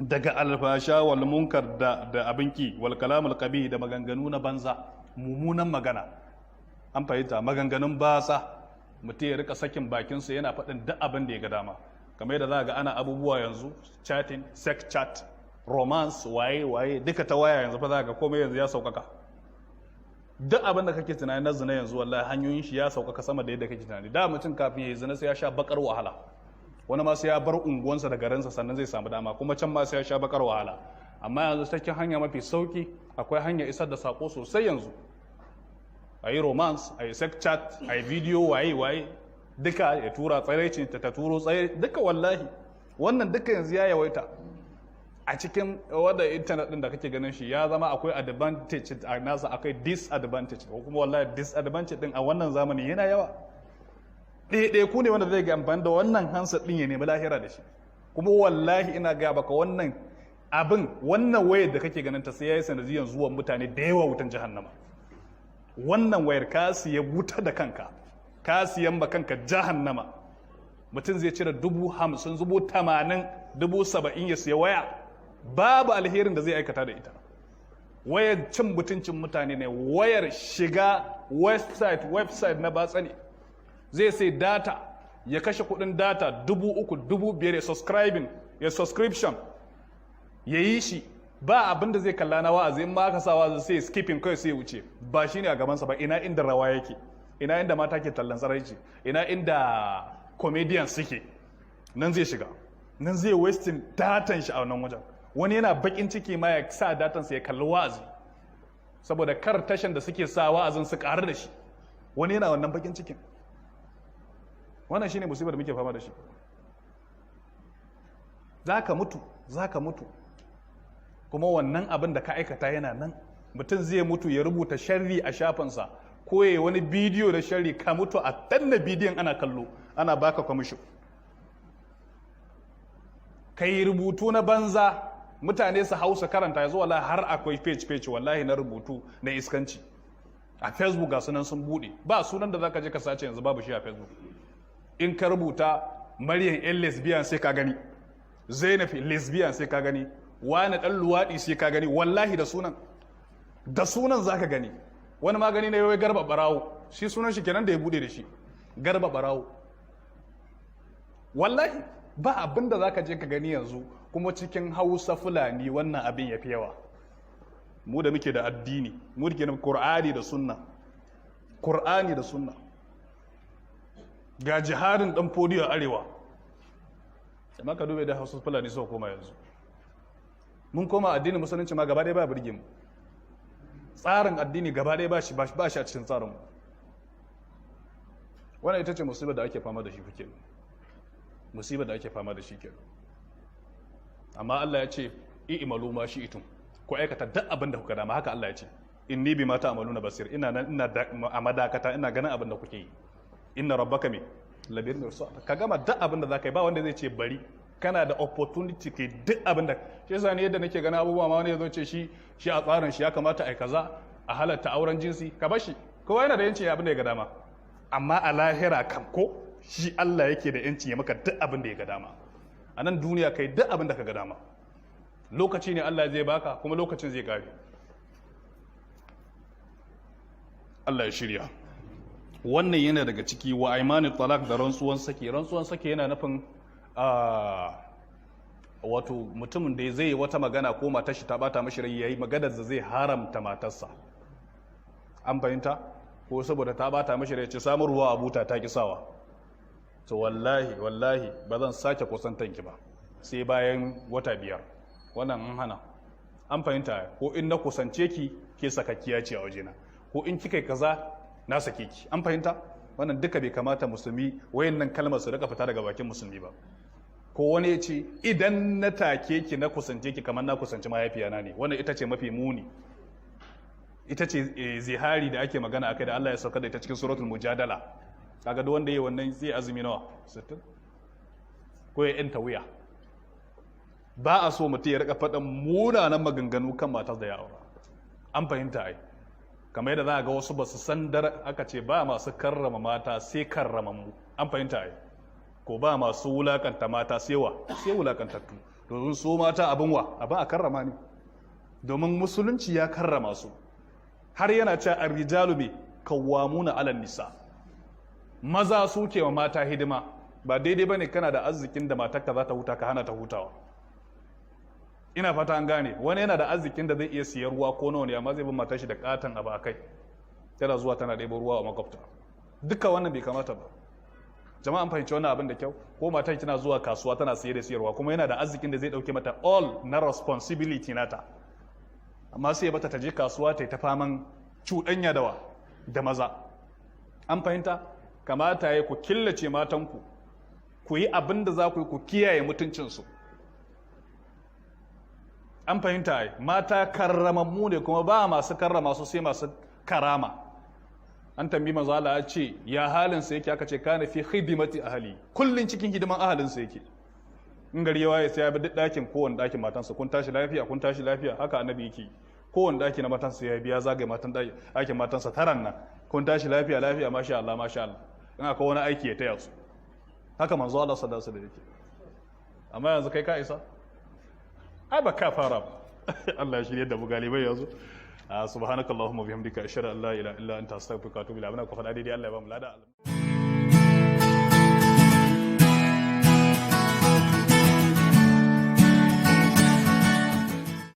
Daga alfasha, wal munkar, da abinki, wal kalamul qabih, da maganganu na banza, mummunan magana. An fahimta? Maganganun batsa, mutum ya rika sakin bakinsa yana faɗin duk abin da ya ga dama, kamar yadda za ga ana abubuwa yanzu, chatting, sex chat, romance, waye waye, duka ta waya. Yanzu fa za ga komai yanzu ya sauƙaƙa. Duk abin da kake tunani na zina yanzu, wallahi hanyoyin shi ya sauƙaƙa sama da yadda kake tunani. Da mutum kafin ya yi zina sai ya sha bakar wahala. Wani ma sai ya bar unguwansa da garinsa sannan zai samu dama, kuma can ma sai ya sha bakar wahala. Amma yanzu cikin hanya mafi sauki, akwai hanya isar da sako sosai yanzu. A yi romance, a yi sex chat, a yi video, waye waye, duka, ya tura tsiraicin ta, ta turo tsaye, duka. Wallahi wannan duka yanzu ya yawaita a cikin wadda internet din da kake ganin shi. Ya zama akwai advantage a nasa, akwai disadvantage. Ko kuma wallahi disadvantage din a wannan zamani yana yawa. Ɗaiɗai ku ne wanda zai ga amfani da wannan handset din ya nemi lahira da shi. Kuma wallahi ina gaya baka, wannan abin, wannan wayar da kake ganin ta, sai yayi sanadiyan zuwan mutane da yawa wutan jahannama. Wannan wayar, ka siya wuta da kanka, ka siyan ba kanka jahannama. Mutum zai cire 50,000, 80,000, 70,000 ya siya waya, babu alherin da zai aikata da ita. Wayar cin mutuncin mutane ne, wayar shiga website website na batsa ne. Zai sai data, ya kashe kudin data 3,000, 5,000, ya subscribing, ya subscription, ya yi shi, ba abin da zai kalla na wa'azi. In ma aka sa wa'azi, sai skipping kai, sai wuce. Ba shine a gabansa ba. Ina inda rawa yake, ina inda mata ke tallan tsaraici, ina inda comedians suke, nan zai shiga, nan zai wasting datan shi a wannan wajen. Wani yana bakin ciki ma ya sa datan sa ya kalli wa'azi, saboda kar tashan da suke sa wa'azin su karu da shi. Wani yana wannan bakin cikin. Wannan shine musibar da muke fama da shi. Zaka mutu, zaka mutu, kuma wannan abin da ka aikata yana nan. Mutum zai mutu ya rubuta sharri a shafinsa ko ya wani bidiyo da sharri, ka mutu a danna bidiyon ana kallo, ana baka kwamishin. Ka yi rubutu na banza, mutane su hausa karanta. Yanzu wallahi har akwai page page wallahi na rubutu na iskanci a Facebook, ga sunan sun bude. Ba sunan da zaka je ka sace yanzu babu shi a Facebook. In ka rubuta "Maryam yan lesbian" sai ka gani, "Zainab lesbian" sai ka gani, "Wani dan luwaɗi" sai ka gani. Wallahi da sunan, da sunan zaka gani. Wani magani ne wai "Garba Barawo", shi sunan shi kenan da ya bude da shi, "Garba Barawo". Wallahi ba abin da zaka je ka gani yanzu. Kuma cikin Hausa Fulani wannan abin ya fi yawa. Mu da muke da addini, mu da ke da Qur'ani da Sunna, Qur'ani da Sunna, ga jihadin dan Fodiyo arewa, amma ka dube da Hausa Fulani suka koma yanzu. Mun koma addinin Musulunci ma gaba ɗaya ba burge mu. Tsarin addini gaba ɗaya ba shi a cikin tsarin mu. Wannan ita ce musibar da ake fama da shi kuke, musibar da ake fama da shi kenan. Amma Allah ya ce, "I'malu ma shi'tum", ku aikata duk abin da kuka dama. Haka Allah ya ce, "Inni bima ta'maluna basir", ina nan, ina a madakata, ina ganin abin da kuke yi. Inna rabbaka me labil mirsad. Ka gama duk abin da zaka yi, ba wanda zai ce bari. Kana da opportunity kai duk abin da shi yasa ne yadda nake ganin abubuwa ma, wani ya zo ce shi a tsarin shi ya kamata ai kaza, a halatta auren jinsi. Ka bashi, kowa yana da yanci abin da ya ga dama. Amma a lahira kam ko shi Allah yake da yanci ya maka duk abin da ya ga dama. A nan duniya kai duk abin da ka ga dama, lokaci ne Allah zai baka, kuma lokacin zai kare. Allah ya shirya. Wannan yana daga ciki. Wa aimani talak, da rantsuwan saki. Rantsuwan saki yana nufin wato mutumin da zai yi wata magana ko matar shi ta bata mashi rai, yayi maganar da zai haramta matarsa. An fahimta ko? Saboda ta bata mashi rai, ce samun ruwa a buta ta kisawa, to wallahi wallahi ba zan sake kusantan ki ba sai bayan wata 5. Wannan an hana. An fahimta ko? In na kusance ki, ke sakakkiya ce a wajena, ko in kika yi kaza, na sake ki. An fahimta? Wannan duka bai kamata Musulmi wayannan kalmar su rika fita daga bakin Musulmi ba. Ko wani ya ce, "Idan na take ki, na kusance ki, kamar na kusanci mahaifiyana ne." Wannan ita ce mafi muni, ita ce zihari da ake magana akai, da Allah ya sauka da ita cikin Suratul Mujadala. Kaga duk wanda yayi wannan zai azumi nawa? 60, ko ya yanta wuya. Ba a so mutum ya rika faɗin munanan maganganu kan matar da ya aura. An fahimta ai? Kamar yadda za a ga wasu ba su san dar aka ce ba masu karrama mata sai karramammu. An fahimta ai? Ko ba masu wulakanta mata sai wa? Sai wulakantattu. Domin su mata abin wa abin a karrama ne, domin Musulunci ya karrama su, har yana cewa ar-rijalu bi kawwamuna 'ala nisa, maza su ke wa mata hidima. Ba daidai bane kana da arzikin da matarka za ta huta, ka hana ta hutawa. Ina fata an gane. Wani yana da arzikin da zai iya siyan ruwa ko nawa ne, amma zai bi matar shi da katon abu akai, tana zuwa tana ɗebo ruwa a makwabta. Duka wannan bai kamata ba. Jama'a, an fahimci wannan abin da kyau ko? Matar tana zuwa kasuwa tana siye da siyarwa, kuma yana da arzikin da zai dauke mata all na responsibility nata, amma sai ya bata ta je kasuwa ta yi ta faman cuɗanya da wa? Da maza. An fahimta? Kamata ya ku killace matanku, ku yi abin da za ku yi, ku kiyaye mutuncinsu. An fahimta ai? Mata karramammu ne, kuma ba masu karrama su sai masu karama. An tambayi manzo Allah, ya ce ya halin sa yake? Aka ce kana fi khidmati ahli, kullun cikin hidiman ahalin sa yake. In gari ya waye, sai ya bi duk dakin, kowanne dakin matansa: "Kun tashi lafiya? Kun tashi lafiya?" Haka Annabi yake. Kowanne daki na matansa ya biya, zagaye matan dakin matansa taran nan: "Kun tashi lafiya?" "Lafiya, masha Allah, masha Allah." In akwai wani aiki, ya taya su. Haka manzo Allah sallallahu alaihi wasallam yake. Amma yanzu kai ka isa? Ai ba ka fara ba. Allah ya shirye da mu galibai yanzu. Subhanakallahumma bihamdika, ashhadu an la ilaha illa anta, astaghfiruka wa atubu ilaik. Abuna ku faɗa daidai, Allah ya ba mu lada.